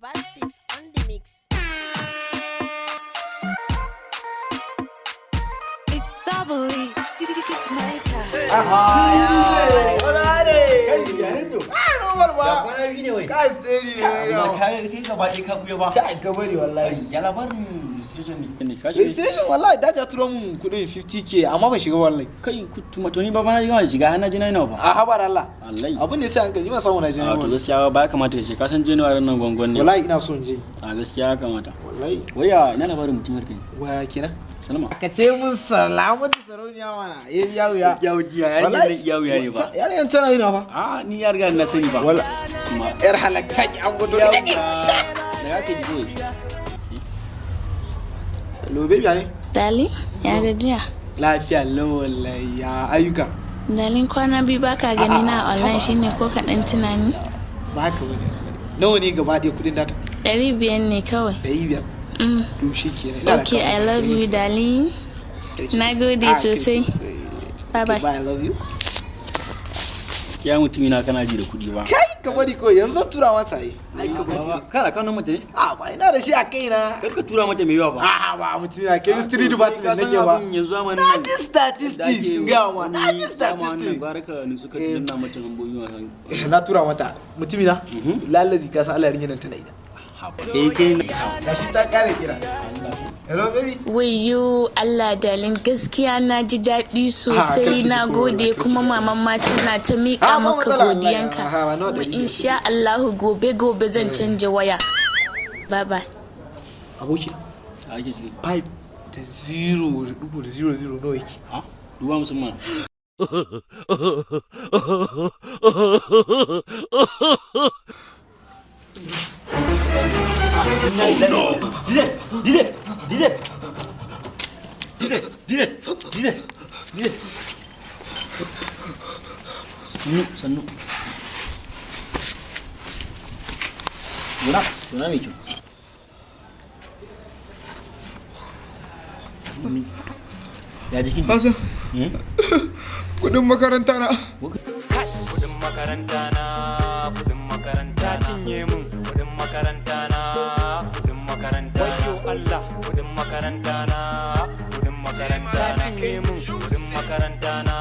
Verse 6 on the mix. It's double E. It's maker. Kai steady ne. Allah kai kai gaba ɗaya ka buya ba. Kai ka bari wallahi. Ya labarin registration ne. Ka shiga? Registration wallahi da ta turo mun kudin 50K amma ban shiga wallahi. Kai kutuma to ni ba na gama shiga har na ji na nawa ba. A habar Allah. Wallahi. Abin da sai hankali ma samu na je. A to gaskiya ba ya kamata ka ce ka san January nan gwangwan ne. Wallahi ina son je. A gaskiya ya kamata. Wallahi. Waya ina labarin mutumar kai. Waya kenan. Salma. Ka ce mun salamatu sarauniya mana. Eh ya wuya. Ya wuya yarinyar nan iya wuya ne ba. Yarinyar tana yi na fa. A ni ya riga na sani ba. Wala. Kuma Yar halakta ki an gudu. ya wuya. Da ya ke ji. Hello baby ne. Darling, ya gajiya? Lafiya lau wallahi ya ayyuka. Darling, kwana biyu baka gani na online shine ko kaɗan tunani? Ba haka bane. Nawa ne gaba ɗaya kudin data? 500 ne kawai. 500. Mm. To shi kenan. Ina da Okay, I account. love you, darling. Na gode Ah, sosai. okay. Bye bye. Okay, bye, I love you. Ya mutumi na kana ji da kuɗi ba. Kai ka bari ko yanzu zan tura mata yi. Ai ka bari. Kana kan mata ne? A ba ina da shi a kaina. Kar ka tura mata mai yawa ba. A ba mutum na chemistry department nake ba. Yanzu zamanin Na nan. ji statistic ga ma na ji statistic. Gwara ka nutsu ka danna mata lambobi masu. Na tura mata mutumi na. Lalazi ka san Allah yarinyar nan tana ida. Kai kai na. Gashi ta kare kira. Hello baby. Wayyo Allah darling, gaskiya na ji daɗi sosai, karki ji na komai, gode karki ji kuma maman ma tana ta miƙa Ah, ba maka matsala, wallahi. godiyanka. Ah, ba nawa Kuma 500. insha Allahu gobe gobe zan canja waya. Bye bye. Aboki A ake ciki. 5 da 0 da dubu da 0 0 nawa yake? Ha? Duba musamman. No. DJ, DJ, DJ. DJ, DJ, DJ, DJ. Sannu, sannu. Guna, guna mai kyau. Ya jikin? Hassan, kudin makaranta na. Kudin makaranta na, kudin makaranta cinye mun, kudin makaranta na, kudin makaranta. Wayyo Allah, kudin makaranta na, kudin makaranta cinye mun, kudin makaranta na.